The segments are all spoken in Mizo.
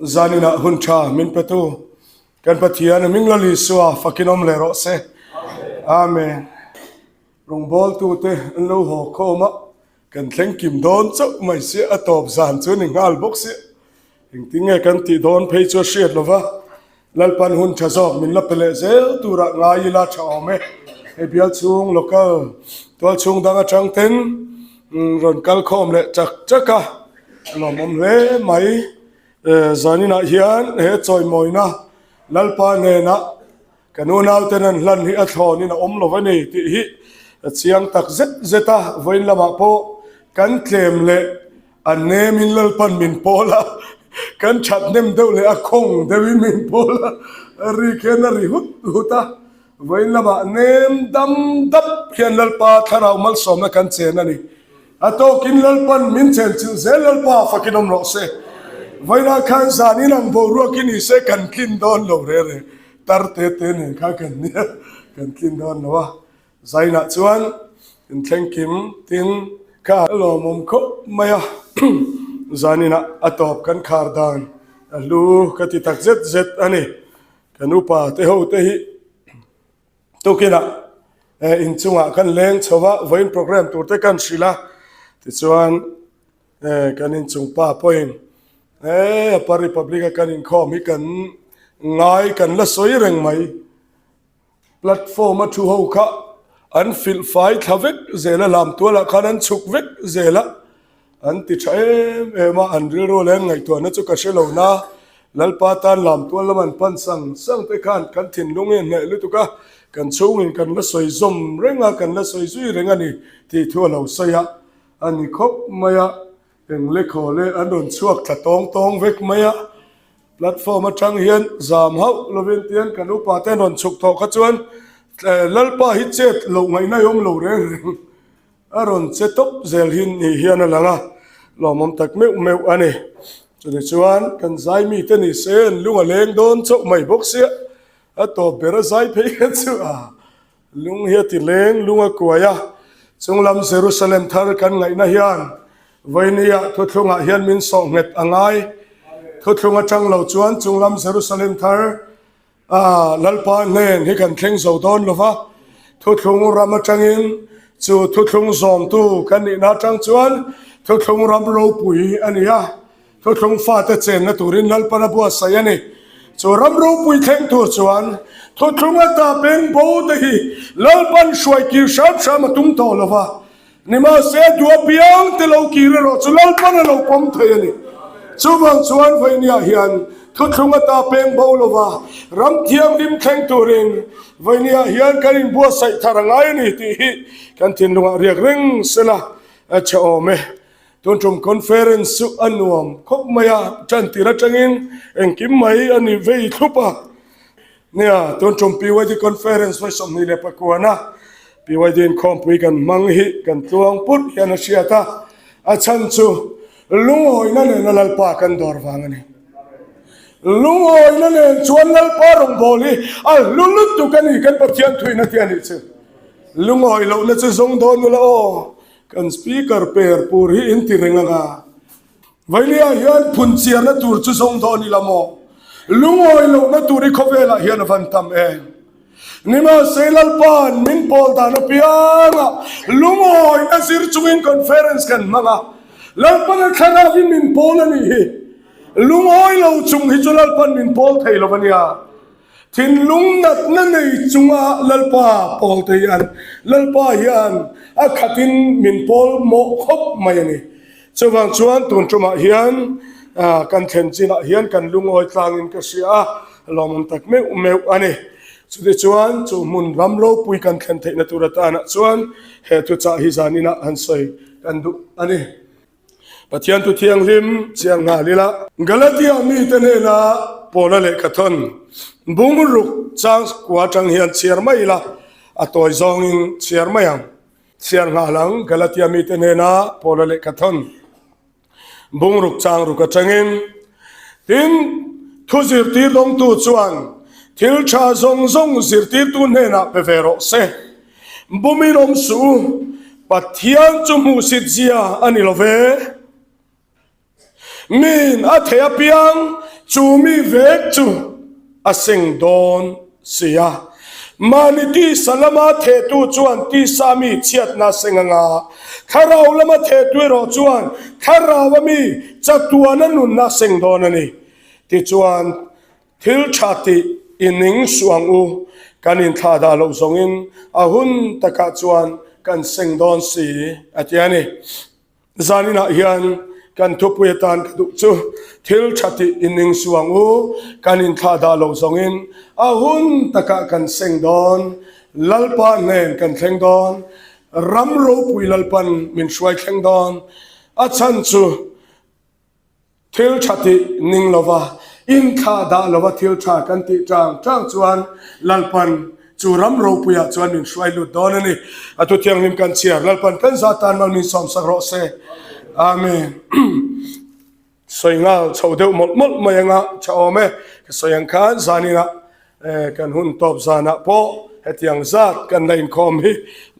Zaninah hun tha min petu kan Pathian a hming Lal Isua fakin awm leh rawh se. Amen. Rawngbawltute an lo haw khawm a, kan thleng kim dawn chauh mai sia, a tawp zan chu a ni nghal bawk sia. Engtin nge kan tih dawn phei chu a hriat lo va, Lalpan hun tha zawk min la pe leh zel turah ngai ila tha awm e. Hei bial chhung local tual chhung dang atang ten rawn kal khawm leh chak chak a, a lawmawm hle mai. Zaninah hian he chawimawina Lalpa hnenah kan unauten an hlan hi a thlawnin a awm lo a ni tih hi a chiang tak zet zet a, vawiin lamah pawh kan tlem leh A nemin Lalpan min pawl a, kan that hnem deuh leh a khawng deuhin min pawl a, a rik hian a ri hut hut a. Vawiin lamah nem dam dap hian Lalpa thlarau malsawmna kan chen a ni. A tawkin Lalpan min chen chilh zel Lalpa fakin awm rawh se. Vawiinah khan zan in ang boruak hi ni se kan tlin dawn lo re re, tar te te nen kha kan nia, kan tlin dawn lo a. Zainah chuan inthlengkim tin kha a lawmawm khawp mai a, zaninah a tawp kan khar dan a hlu ka ti tak zet zet a ni. Kan upa te ho te hi tukinah inchungah kan leng chho a, vawiin program tur te kan hrilh a, tichuan kan inchung pa pawhin e Upper Republic a kan inkhawm hi kan ngai kan la sawi reng mai. Platform a thu ho kha an filh fai thla vek zel a, lam tualah khan an chhuk vek zel a, an ti tha em em a, an rilru leh an ngaihtuahna chu ka hre lo na, Lalpa tan lam tual lam an pan sang sang te khan kan thinlung hi a hneh lutuk a, kan chhungin kan la sawi zawm reng a, kan la sawi zui reng a ni tih thu a lo sawi a, a ni khawp mai a, eng lekhaw leh an rawn chhuak thla tawng tawng vek mai a. Platform atang hian zam hauh lovin tian kan upa te an rawn chhuk tawh kha chuan Lalpa hi chet loh ngaihna i awm lo reng reng a rawn che tawp zel hi ni hian a lang a, lawmawm tak meuh meuh a ni. Chutih chuan kan zai mite ni se an lung a leng dawn chauh mai bawk sia, a tawp ber a zai phei kha chu a. Lung hi a ti leng lung a kuai a, chunglam Jerusalem thar kan ngaihna hian Vawinia thuthlungah hian min sawh nghet a ngai. Thuthlung atang lo chuan chunglam Jerusalem thar a Lalpa hnen hi kan thleng zo dawn lo va, thuthlung ram atangin chu thuthlung zawmtu kan nihna atang chuan thuthlung ram ropui a ni a. Thuthlung fate chenna turin Lalpan a buatsaih a ni. Chu ram ropui thleng tur chuan thuthlung ata peng bo te hi Lalpan hruai kir hram hram a tum tawh lo va. Nimahse, duh apiang te lo kir erawh chu Lalpan a lo pawm thei a ni. Chuvang chuan Vawinia hian thuthlung ata peng bo lo va, ram thianghlim thleng turin Vawinia hian kan inbuatsaih thar a ngai a ni tih hi kan thinlungah riak reng sela a chhe awm e. Tun tum conference chu a nuam khawp mai a, tan tir atangin engkim mai a ni vei thlup a. Nia, tun tum PYD conference vawi 29 a PYD inkhawmpui kan hmang hi kan tluang put hian a hriat a, a chhan chu lungawina nena Lalpa kan dawr vang a ni. Lungawina nen chuan Lalpa rawngbâwl hi a hlu lutuk a ni, kan Pathian thuina te a nih chu. Lungawi lohna chu zawng dawn ula aw. Kan speaker per pur hi in ti reng anga, Vailia hian phun chiarna tur chu zawng dawn ila maw? Lungawi lohna tur hi khawvelah hian a van tam em? Nimahse Lalpa'n min pawl dan apianga lungawina zir chungin conference kan hmang a, Lalpan a thlarauin min pawl a nih hi. Lungawi lo chung hi chu Lalpan min pawl thei lo a nia. Thinlung natna nei chunga Lalpa pawl te hian Lalpa hian a khatin min pawl mawh khawp mai a ni. Chuvang chuan tun tumah hian kan thlen chinah hian kan lungawi tlangin ka hria a, lawmawm tak meuh meuh a ni. Chutichuan chu hmun ram ropui kan thlen theihna tur atanah chuan he thuchah hi zaninah han sawi kan duh a ni. Pathian thu thianghlim chiang nghal ila. Galatia mite hnena Paula lehkha thawn bung ruk chang kua atang hian chhiar mai ila, a tawi zawngin chhiar mai ang. Chhiar nghal ang, Galatia mite hnena Paula lehkha thawn bung ruk chang ruk atangin. Tin, thu zirtir dawngtu chuan thil tha zawng zawng zirtirtu hnenah pe ve rawh se. Bumin awm suh u, Pathian chu hmuhsit zia a ni lo ve. Min a thei apiang. chu mi vek chu a seng dawn si a. Mahni tisa lama thehtu chuan tisa mi chhiatna a seng anga, thlarau lama thehtu erawh chuan thlaraua mi chatuana nunna a seng dawn a ni. Tichuan, thil tha tih i ning suh ang u, kan inthlah dah loh zawngin a hun takah chuan kan seng dawn si, a ti a ni. Zaninah hian kan thupui atan ka duh chu thil tha tih i ning suh ang u, kan inthlah dah loh zawngin a hun takah kan seng dawn, Lalpa hnen kan thleng dawn, ram ropui Lalpan min hruai thleng dawn, a chhan chu Thil tha tih ning lova, inthlah dah lova thil tha kan tih tang tang chuan Lalpan chu ram ropuiah chuan min hruai lut dawn a ni. A thu thianghlim kan chhiar Lalpan kan zah tan mal min sawmsak rawh se. Amen. Sawi nghal chho deuh mawlh mawlh mai anga tha awm e. Ka sawi ang khan zaninah kan hun tawp zanah pawh hetiang zat kan la inkhawm hi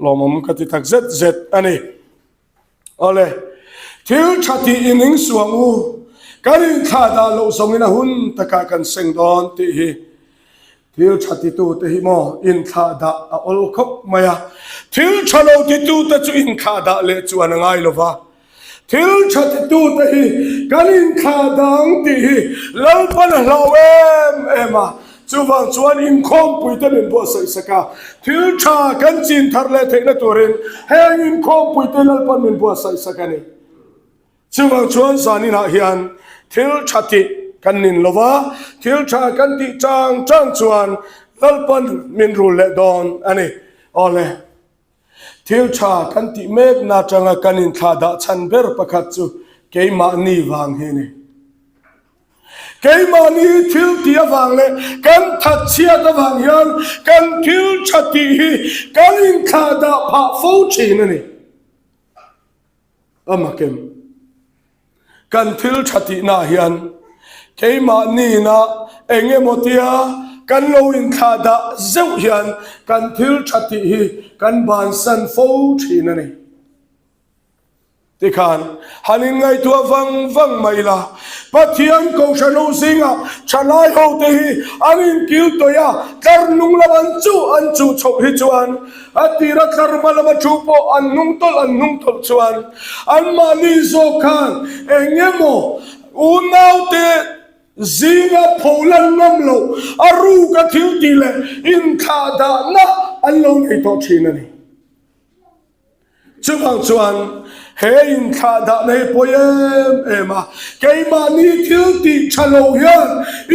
lawmawm ka ti tak zet zet a ni. Awle, thil tha tih in ing suh ang u, kan inthlah dah loh zawngin a hun takah kan seng dawn tih hi thil tha titute hi maw inthlah dah a awl khawp mai a, thil tha lo titute chu inthlah dah leh chuan a ngai lo va, thil tha titute hi kan inthlah dang tih hi Lalpan a hlau em em a. Chuvang chuan inkhawmpuite min buatsaih sak a, thil tha kan chin thar leh theihna turin heng inkhawmpuite Lalpan min buatsaih sak a ni. Chuvang chuan zaninah hian thil tha tih kan nin lo va, thil tha kan tih chang chang chuan Lalpan min rul leh dawn a ni. Awle, thil tha kan tih mekna atanga kan inthlah dah chhan ber pakhat chu keimahni vang hi a ni. Keimahni thil tih avang leh kan thatchhiat avang hian kan thil tha tih hi kan inthlah dah phah fo thin a ni. A makem. Kan thil tha tihnaah hian keimahniina eng emaw tia kan lo inthlah dah zeuh hian kan thil tha tih hi kan bansan fo thin a ni. Tikhan, han inngaihtuah vang vang mai la, Pathian Kohhran ho zingah thalai hote hi an inkil tawih a, tlar hnung lam an chuh an chuh chhoh hi chuan a tira tlar hma lama thu pawh an hnung tawlh an hnung tawlh chuan anmahni zawk khan eng emaw unaute zinga pholan ngam loh a ruka thil tih leh inthlahdahna an lo nei tawh thin a ni. Chuvang chuan he inthlahdahna hi pawi em em a, keimahni thil tih tha lo hian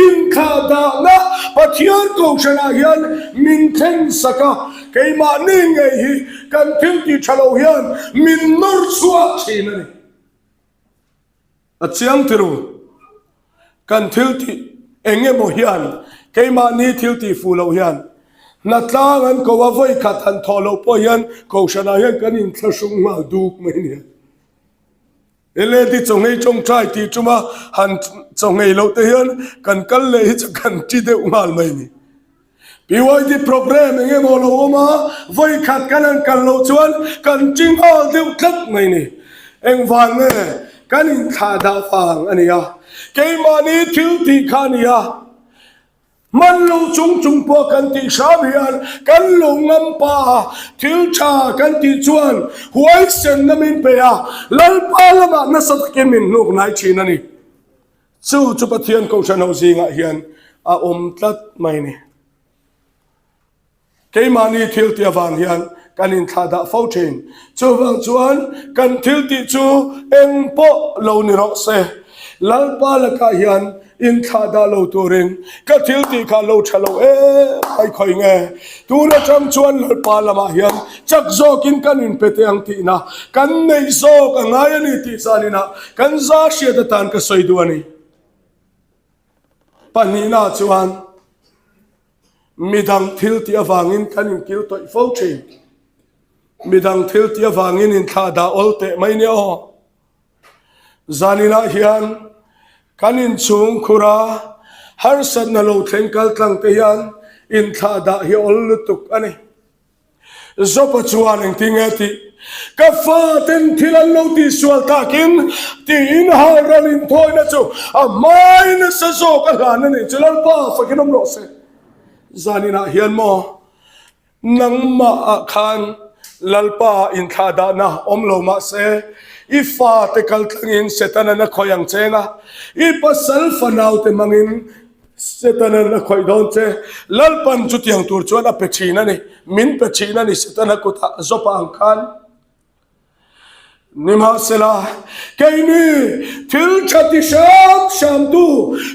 inthlahdahna Pathian Kohhranah hian min thlen sak a, keimahni ngei hi kan thil tih tha lo hian min nawr chhuak thin a ni. A chiang tiru, kan thil tih eng emaw hian keimahni thil tih fuh loh hian hnatlang an ko a, vawi khat han thawh loh pawh hian kohhranah hian kan inthlahrung nghal duk mai nia. LED chawnghei tawngtai tih tuma han chawnghei loh te hian kan kal leh hi chu kan ti deuh nghal mai ni. PYD programme eng emaw lo awm a, vawi khat kan han kal loh chuan kan chi nghal deuh tlat mai ni. Engvang nge kan inthlah dah vang a ni a, keimahni thil tih kha a ni a, hman lo chung chung pawh kan tih hram hian kan lo ngam pa a, thil tha kan tih chuan huaisenna min pe a, Lalpa lamah nasa takin min hnuk nai thin a ni. Chu chu Pathian Kohhran ho zingah hian a awm tlat mai ni. Keimahni thil tih avang hian kan inthlahdah fo thin. Chuvang chuan kan thil tih chu eng pawh lo ni rawh se. Lalpa lakah hian inthlahdah lo turin ka thil tih kha lo tha lo em mai khawi nge. Tun atang chuan Lalpa lamah hian chak zawkin kan inpe teh ang tihna kan neih zawk a ngai a ni tih zaninah kan za hriat atan ka sawi duh a ni. Pahnihna chuan midang thil tih avangin kan inkil tawih fo thin. Midang thil tih avangin inthlah dah awl teh mai nia aw. Zaninah hian kan inchhung khura harsatna lo thleng kal tlang te hian inthlah dah hi awl lutuk a ni. Jopa chuan engtin nge tih? Ka faten thil an lo tihsual takin tiin halral inthawina chu a hmai nasa zawk a hlan a nih chu Lalpa fakin awm rawh se. Zaninah hian maw nangmah ah khan Lalpa inthlahdahna awm lo mah se i fate kal tlangin Setanan a khawih ang cheng a, i pasal fanaute hmangin Setanan a khawih dawn che. Lalpan chutiang tur chuan a pe thin a ni. Min pe thin a ni Setana kutah zawpa ang khan. Nimahsela, keini thil tha ti hram hram tu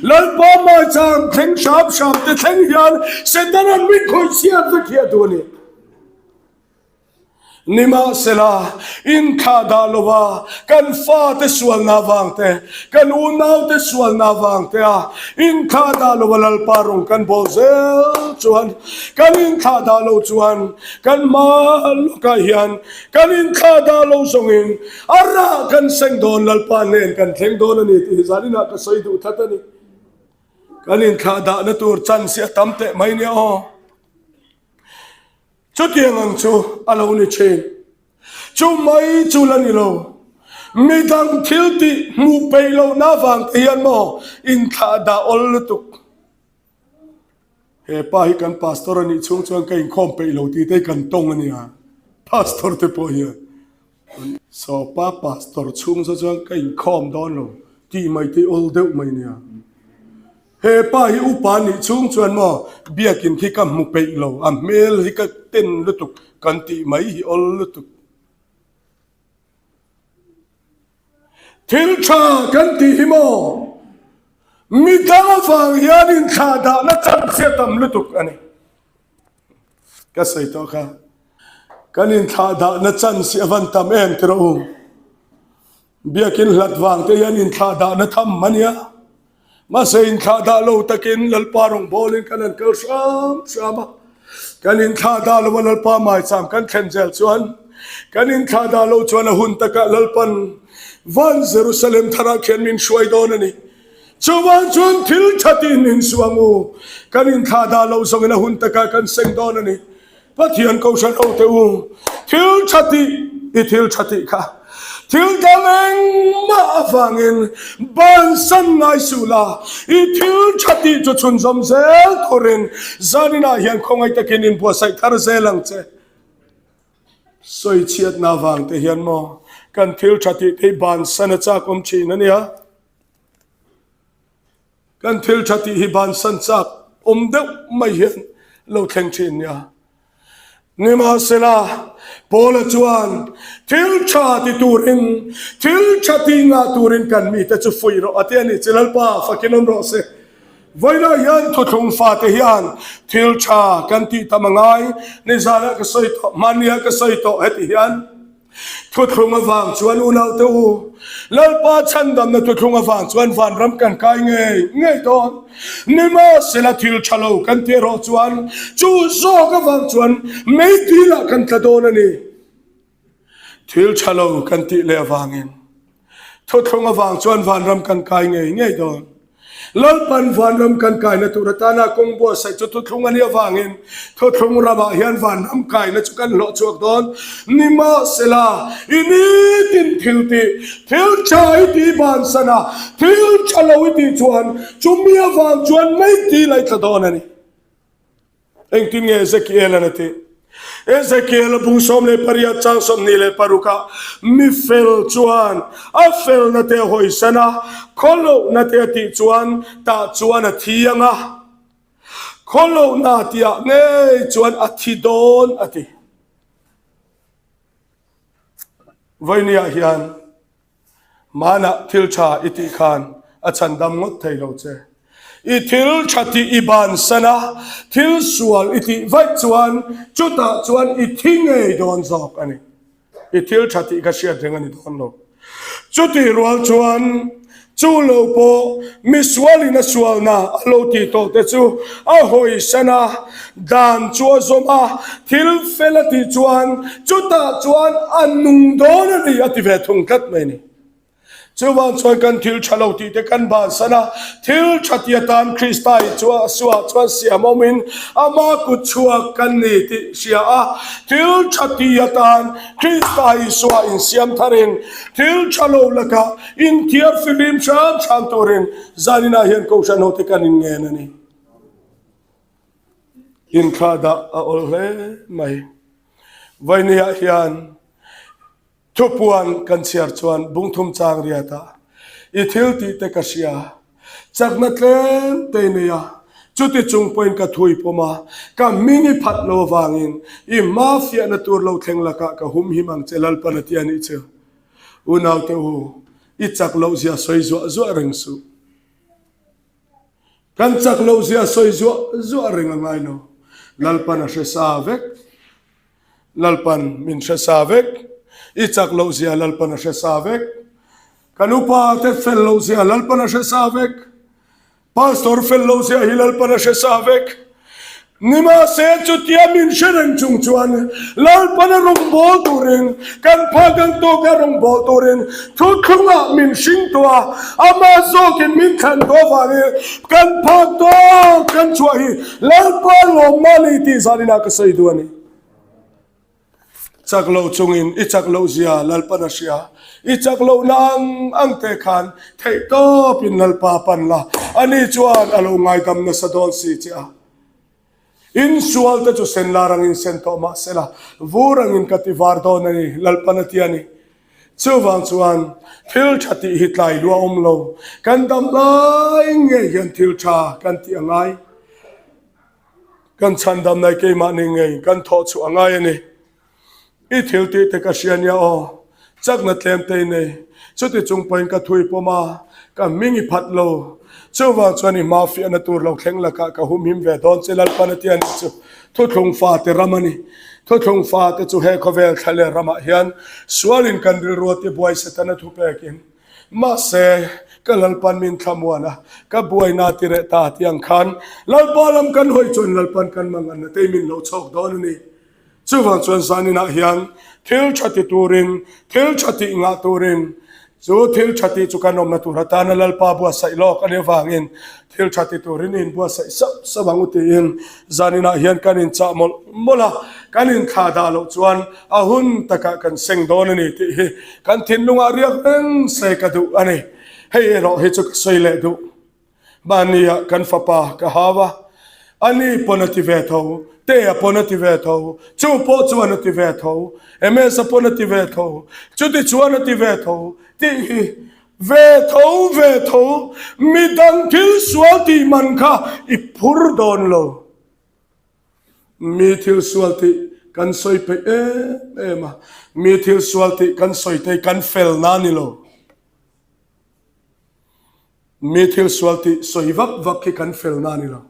Lalpa maicham thleng hram hram te thleng hian Setanan min khawih chhiat vek hi a duh a ni. Nimahsela, inthlah dah lova kan fate sualna avang te, kan unaute sualna avang te a inthlah dah lova Lalpa rawng kan bawl zel chuan, kan inthlah dah lo chuan kan hma lawkah hian kan inthlah dah lo zawngin a rah kan seng dawn Lalpa nen kan thleng dawn a ni tih hi zaninah ka sawi duh that a ni. Kan inthlah dahna tur chance hi a tam teh mai nia aw. Chutiang ang chu a lo ni thin. Chu mai chu la ni lo. Midang thil tih hmuh peih lohna avang te hian maw inthlah dah awl lutuk. He pa hi kan pastor a nih chhung chuan ka inkhawm peih lo tih te hi kan tawng a nia. Pastor te pawh hian. Sawpa pastor chhung chu chuan ka inkhawm dawn lo tih mai te awl deuh mai nia. He pa hi upa nih chhung chuan maw biakin khi ka hmu peih lo, a hmel hi ka ten lutuk kan tih mai hi awl lutuk. Thil tha kan tih hi maw midang avang hian inthlahdahna chance a tam lutuk a ni. Ka sawi tawh kha. Kan inthlahdahna chance hi a van tam em ti rawh u. Biakin hlat vang te hian inthlahdahna tham a nia. Mahse inthlahdah lo takin Lalpa rawngbawlin kan han kal hram hram a. Kan inthlahdah lo a Lalpa maicham kan thlen zel chuan kan inthlahdah lo chuan a hun takah Lalpan van Jerusalem tharah khian min hruai dawn a ni. Chuvang chuan thil tha tiin min su ang u. Kan inthlahdah loh zawngin a hun takah kan seng dawn a ni. Pathian Kohhran hote u, thil tha tih i thil tha tih kha thil dang engmah avangin bansan ngai suh la, i thil tha tih chu chhunzawm zel turin zaninah hian khawngaih takin inbuatsaih thar zel ang che. Sawichhiatna avang te hian maw kan thil tha tih te hi bansan a chak awm thin a nia. Kan thil tha tih hi bansan chak awm deuh mai hian lo thleng thin nia. Nimahsela, Paula chuan thil tha ti turin, thil tha ti ngah turin kan mite chu fuih rawh a ti a ni. Chi Lalpa fakin awm rawh se. Vawiinah hian thuthlung fate hian thil tha kan tih tam a ngai. Nizanah ka sawi tawh, hmanniah ka sawi tawh heti hian. Thuthlung avang chuan unaute u, Lalpa chhandamna thuthlung avang chuan vanram kan kai ngei ngei dawn. Nimahsela thil tha lo kan tih erawh chuan chu zawk avang chuan meitilah kan tla dawn a ni. Thil tha lo kan tih leh avangin thuthlung avang chuan vanram kan kai ngei ngei dawn. Lalpan vanram kan kaina tur atana kawng buatsaih chu thuthlung a nih avangin thuthlung ramah hian vanram kaina chu kan hlawh chhuak dawn. Nimahsela, i nitin thil tih, thil tha i tih bansan a, thil tha lo i tih chuan chumi avang chuan meiti la i tla dawn a ni. Engtin nge Ezekiel-a'n a tih? Ezekiel-a bung 18 chang 26 ah mi fel chuan a felna te a hawisan a, khawlohna te a tih chuan tah chuan a thi ang a, khawlohna tihah ngei chuan a thi dawn a ti. Vawinia hian Hmanah thil tha i tih khan a chhandam ngawt thei lo che. I thil tha tih i bansan a, thil sual i tih vaih chuan chutah chuan i thi ngei dawn zawk a ni. I thil tha tih kha hriat reng a ni dawn lo. Chutih rual chuan chu lo pawh misualin a sualna a lo tih tawh te chu a hawisan a, dan chu a zawm a, thil fel a tih chuan chutah chuan a nung dawn a ni a ti ve thung tlat mai a ni. Chuvang chuan kan thil tha lo tih te kan bansan a, thil tha ti atan Krista i chu suah chuan siam awmin ama kut chhuak kan ni tih hria a, thil tha ti atan Krista Isua insiam tharin thil tha lo lakah inthiar fihlim hram hram turin zaninah hian Kohhran hote kan inngen a ni. Inthlahdah a awl hle mai. Vawinia hian Thupuan kan chhiar chuan bungthum chang riatah i thil tih te ka hria. Chakna tlem te i nei a, chuti chung pawhin ka thui pawm a, ka hming i phat lo avangin i hma fiahna tur lo thleng lakah ka humhim ang che Lalpan a ti a nih chu. Unaute u, i chak loh zia sawi zuah zuah reng suh. Kan chak loh zia sawi zuah zuah reng a ngai lo. Lalpan a hre sa vek. Lalpan min hre sa vek. I chak loh zia Lalpan a hre sa vek. Kan upa te fel loh zia Lalpan a hre sa vek. Pastor fel loh zia hi Lalpan a hre sa vek. Nimahse chutia min hre reng chung chuan Lalpan a rawngbâwl turin, kan phak ang tawka rawngbâwl turin thuthlungah min hring tawh a, amah zawkin min thlan tawh avangin kan phak tawk kan chhuah hi Lalpa lawmna a ni tih zaninah ka sawi duh a ni. Chak lo chungin i chak loh zia Lalpan a hria. I chak lohna ang ang te khan theih tawpin Lalpa pan la, ani chuan a lo ngaidam nasa dawn si che a. Insual te chu sen lar angin sen tawh mah sela, vur angin ka ti var dawn a ni, Lalpan a ti a ni. Chuvang chuan thil tha tih hi tlai lua awm lo, kan dam lai ngei hian thil tha kan tih a ngai. Kan chhandam nai keimahni ngei kan thawh chhuah a ngai a ni. I thil tih te ka hria nia aw, chakna tlem te i nei. Chuti chung pawhin ka thui pawm a, ka hming i phat lo. Chuvang chuan i hma fiahna tur lo thleng lakah ka humhim ve dawn che Lalpan a ti a nih chu. Thuthlung fate ram a ni. Thuthlung fate chu he khawvel thla leh ramah hian sualin kan rilru a tibuai Setana thupekin Mahse, ka Lalpan min thlamuan a, ka buaina ti reh ta tih ang khan Lalpa lam kan hawi chuan Lalpan kan manganna te min lo chhawk dawn a ni. Chuvang chuan zaninah hian thil tha ti turin, thil tha tih ngah turin, chu thil tha tih chu kan awmna tur atana Lalpa buatsaih lawk a nih avangin thil tha ti turin inbuatsaih sauh sauh ang u tiin zaninah hian kan inchah mawlh mawlh a, kan inthlah dah loh chuan a hun takah kan seng dawn a ni tih hi kan thinlungah riak reng se ka duh a ni. Hei erawh hi chu ka sawi leh duh. Mahnia kan fapa ka hau a, ani pawn a ti ve tho, Tea pawn a ti ve tho, chu pawh chuan a ti ve tho, Ms-a pawn a ti ve tho, chuti chuan a ti ve tho tih hi Ve tho ve tho, midang thil sual tih man kha i phur dawn lo. Mi thil sual tih kan sawi peih em em a, mi thil sual tih kan sawi te hi kan fel na ni lo. Mi thil sual tih sawi vak vak hi kan fel na ni lo.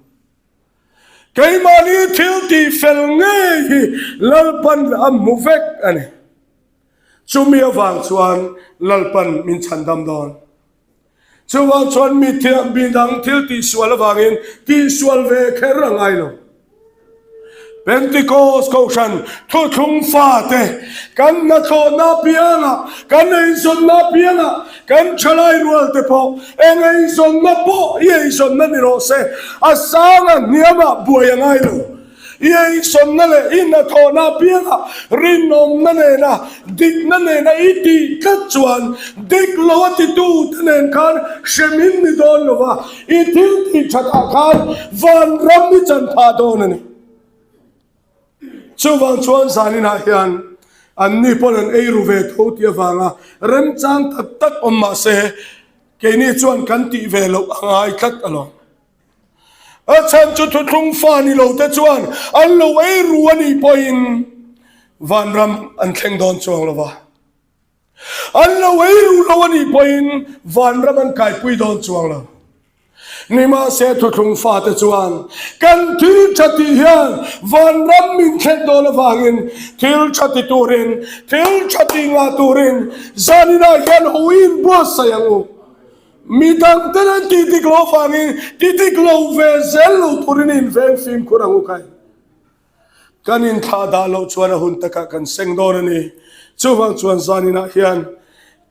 Keimahni thil tih fel ngei hi Lalpan a hmu vek a ni. Chumi avang chuan Lalpan min chhandam dawn. Chuvang chuan mi thiam mi dang thil tihsual avangin tihsual ve kher a ngai lo. Pentecost Kohhran thuthlung fate kan hnathawhna apiangah, kan eizawnna apiangah, kan thalai rualte pawh eng eizawnna pawh i eizawnna ni rawh se, a sanga hniamah buai a ngai lo. I eisawnna leh i hnathawhna apiangah rinawmna nena dikna nena i tih tlat chuan dik lo a titute nen khan hrem in ni dawn lo va, i thil tih thatah khan vanram i chan phah dawn a ni. Chuvang chuan zaninah hian anni pawn an ei ru ve tho tih avanga remchang tak tak awm mah se keini chuan kan tih ve loh a ngai tlat alawm. A chhan chu thuthlung fa ni lo te chuan an lo ei ru a nih pawhin vanram an thleng dawn chuang lo va. An lo ei ru lo a nih pawhin vanram an kaipui dawn chuang lo. Nimahse thuthlung fa te chuan kan thil tha tih hian vanram min thlen dawn avangin thil tha ti turin, thil tha tih ngah turin zaninah hian hawiin buatsaih ang u. Mi dangten an tih dik loh avangin ti dik lo ve zel lo turin inveng fimkhur ang u khai. Kan inthlah dah loh chuan a hun takah kan seng dawn a ni. Chuvang chuan zaninah hian.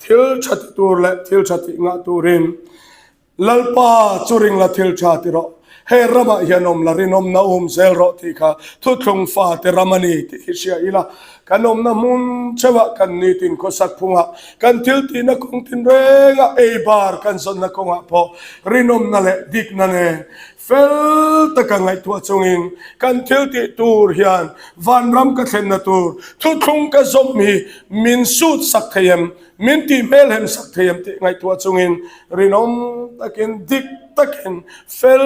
Thil tha ti tur leh thil tha tih ngah turin Lalpa chu ring la thil tha ti rawh. He ramah hian awm la rinawmna um zel rawh tih kha thuthlung fate ram a ni tih hi hria ila. Kan awmna hmun theuhah kan nitin khawsak phungah kan thil tihna kawng tinrengah ei bar kan zawnna kawngah pawh rinawmna leh dikna nen fel taka ngaihtuah chungin kan thil tih tur hian vanram ka thlenna tur thuthlung ka zawm hi min sut sak thei em? Min tih hmel hem sak thei em tih ngaihtuah chungin rinawm takin dik takin fel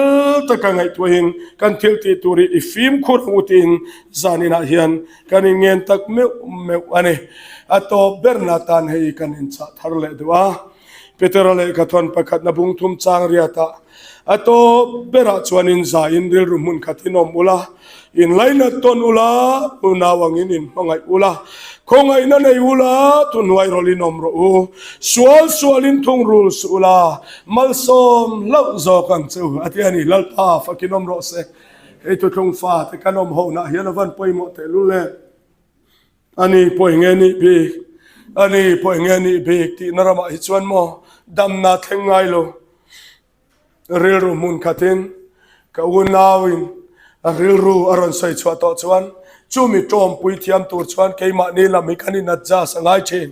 taka ngaihtuahin kan thil tih tur hi i fimkhur ang u tiin zaninah hian kan inngen tak meuh meuh a ni. A tawp berna tan hei kan inchah thar leh duh a. Petera lehkha thawn pakhatna bung thum chang riatah a tawp berah chuan in zaiin rilru hmun khat in awm ula, in lainat tawn ula, unau angin in hmangaih ula, khawngaihna nei ula, thuhnuai rawlh in awm rawh u, sual sualin thungrul suh ula, malsawm hlauh zawk ang che u, a ti a ni. Lalpa fakin awm rawh se. Hei thuthlung fate kan awm hohnah hian a van pawimawh tehlul em? A ni pawh eng nge nih bik? A ni pawh eng nge nih bik tihna ramah hi chuan maw damna thleng ngai lo. Rilru hmun khatin ka unauin a rilru a rawn sawi chhuah tawh chuan chumi tawmpui thiam tur chuan keimahni lam hi kan in adjust a ngai thin.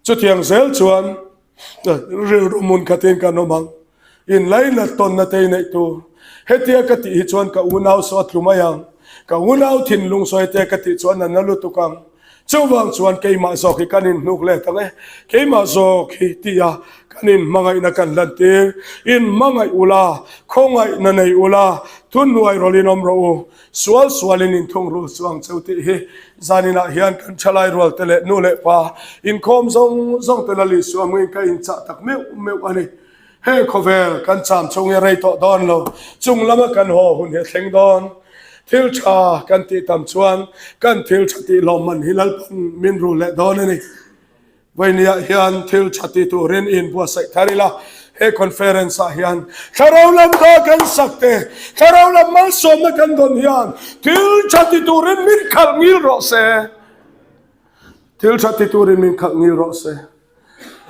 Chutiang zel chuan rilru hmun khatin kan awm ang. Inlainat tawnna te i neih tur. Hetia ka tih hi chuan ka unau saw a tlu mai ang. Ka unau thinlung saw hetia ka tih chuan a na lutuk ang. Chuvang chuan keimah zawk hi kan inhnuk let ang e. Keimah zawk hi tia kan inhmangaihna kan lantir. Inhmangaih ula, khawngaihna nei ula, thuhnuai rawlhin awm rawh u. Sual sualin inthungrul chu ang cheu tih hi zaninah hian kan thalai rual te leh nu leh pa inkhawm zawng zawng te Lal Isua hmungin ka inchah tak meuh meuh a ni. He khawvel kan cham chhung hi rei tawh dawn lo, chung lama kan haw hun hi a thleng dawn. Thil tha kan tih tam chuan kan thil tha tih lawmman hi Lalpan min rul leh dawn a ni. Vawinia hian thil tha ti turin i inbuatsaih thar ila, he conference ah hian thlarau lam kha kan sak te, thlarau lam malsawmna kan dawn hian thil tha ti turin min khalh ngil rawh se. Thil tha ti turin min khalh ngil rawh se.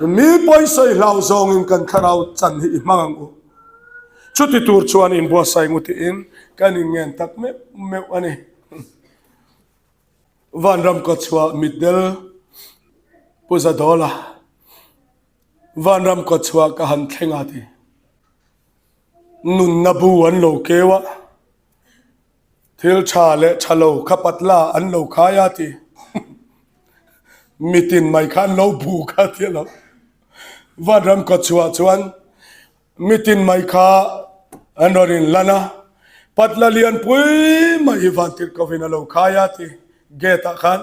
Mi pawisawi hlau zawngin kan thlarau chan hi i hmang ang u. Chuti tur chuan inbuatsaih ngu tiin kan inngen tak meuh meuh a ni. Vanram kawtchhuah mitdel Pu Zadawla Vanram kawtchhuah ka han thleng a ti. Nunna bu an lo keu a, thil tha leh tha lo kha patla an lo khai a ti. Mitin mai kha an lo bu kha ti a lo. Vanram kawtchhuah chuan Mitin mai kha an rawn inlan a, patla lianpui mai hi vantirhkovin a lo khai a ti gate ah khan.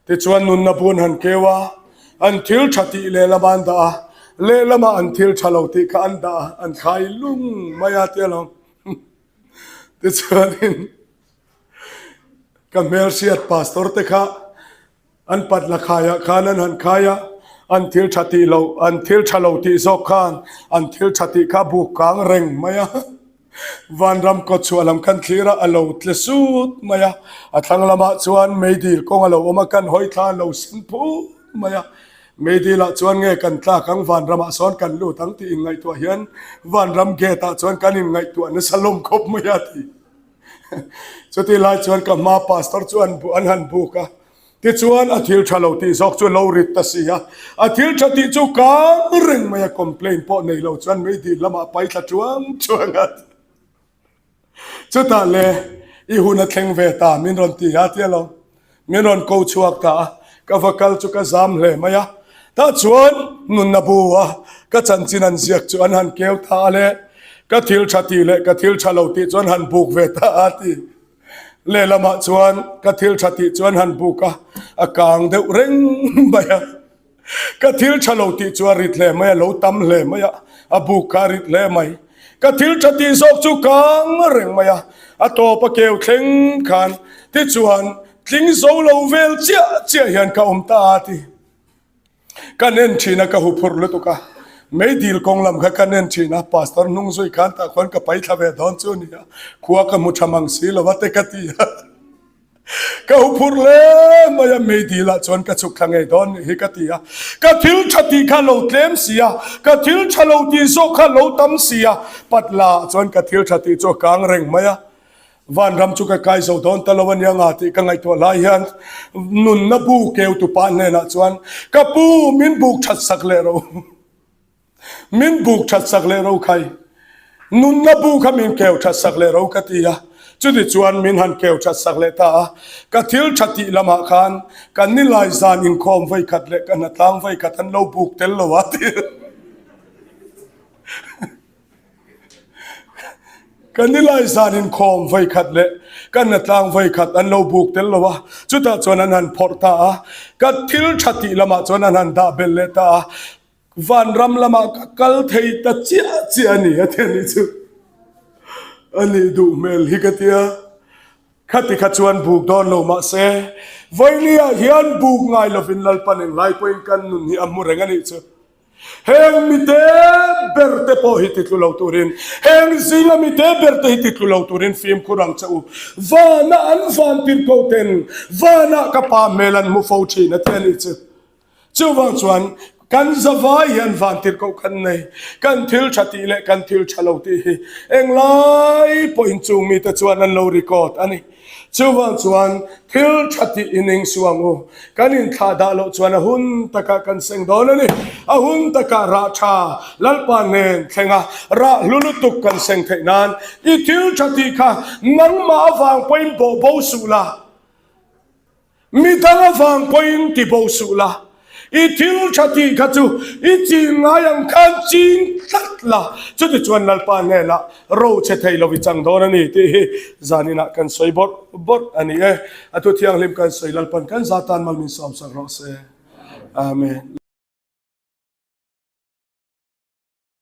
Tichuan nunna bun han keu a, an thil tha tih lehlamah an dah a, lehlamah an thil tha lo tih kha an dah a, an khai lung mai a ti alawm. Tichuanin ka hmelhriat pastor te kha An patla khaiah khan an han khai a, an thil tha tih loh, an thil tha lo tih zawk khan an thil tha tih kha buk kang reng mai a. Vanram kawtchhuah lam khan thlir a, a lo tle sut mai a. A thlang lamah chuan meidil kawng a lo awm a, kan hawi thla a lo sen phut mai a. Meidilah chuan nge kan tlak ang, vanramah sawn kan lut ang tih inngaihtuah hian vanram gate ah chuan kan inngaihtuah nasa lawm khawp mai a ti. Chutih lai chuan ka hma pastor chu an an han buk a, tichuan a thil tha lo tih zawk chu lo rit ta si a, a thil tha tih chu kang reng mai a, complain pawh nei lo chuan meidil lamah pai thla chuang chuang a, chutah le i hun a thleng ve ta min rawn ti a tia lo. Min rawn ko chhuak ta a, ka va kal chu ka zam hle mai a. Tah chuan nunna bu a ka chanchin an ziak chu an han keu ta a le, ka thil tha tih leh ka thil tha lo tih chu an han buk ve ta a ti. Lehlamah chuan ka thil tha tih chu an han buk a, a kang deuh reng mai a. Ka thil tha lo tih chu a rit hle mai a, lo tam hle mai a, a buk kha a rit hle mai. Ka thil tha tih zawk chu kang reng mai a, a tawp a keu thleng khan tichuan tling zo lo vel chiah chiah hian ka awm ta a ti. Kan en thin a, ka hu phurh lutuk a, meidil kawng lam kha kan en thin a, pastor hnung zui khan tah khuan ka paithla ve dawn chu a ni a, khua ka hmu tha mang si lo a te ka ti a. Ka huphurh hle mai a, meidil ah chuan ka chhuk thla ngei dawn nih hi ka ti a. Ka thil tha tih kha lo tlem si a, ka thil tha lo tih zawk kha lo tam si a, patla ah chuan ka thil tha tih chu a kang reng mai a. Vanram chu ka kai zo dawn ta lo a nia nga tih ka ngaihtuah lai hian nunna bu keu tupa hnenah chuan ka pu min buk that sak leh ro. Min buk that sak leh ro khai. Nunna bu kha min keu that sak leh ro ka ti a. Chuti chuan min han keu that sak leh ta a. Ka thil tha tih lamah khan kan nilai zan inkhawm vawi khat leh ka hnatlang vawi khat an lo buk tel lo a ti. Ka nilai zan inkhawm vawi khat leh ka hnatlang vawi khat an lo buk tel lo a. Chutah chuan an han phawrh ta a. Ka thil tha tih lamah chuan an han dah belh leh ta a. Vanram lamah ka kal thei ta chiah chiah a ni a ti a nih chu. A nih duh hmel hi ka tia. Khati kha chuan buk dawn lo mahse, Vawinia hian buk ngai lovin Lalpan englai pawhin kan nun hi a hmu reng a nih chu. Heng mite ber te pawh hi titlu lo turin, heng zinga mite ber te hi titlu lo turin fimkhur ang che u. Vana an van tirhkoh ten vanah ka pa hmel an hmu fo thin a ti a nih chu. Chuvang chuan kan zavai hian vantirhkoh kan nei, kan thil tha tih leh kan thil tha lo tih hi englai pawhin chung mite chuan an lo record a ni. Chuvang chuan thil tha tih i ning suh ang u, kan inthlah dah loh chuan a hun takah kan seng dawn a ni. A hun takah rah tha Lalpa nen thlenga rah hlu lutuk kan seng theih nan i thil tha tih kha nangmah avang pawhin bawh bo suh la. Mi dang avang pawhin ti bo suh la, i thil tha tih kha chu i chin ngai ang khan chin tlat la, chuti chuan Lalpa hnenah ro che thei lo i chang dawn a ni tih hi zaninah kan sawi bawrh bawrh a ni e. A thu thianghlim kan sawi Lalpan kan za tan mal min sawmsak rawh se. Amen.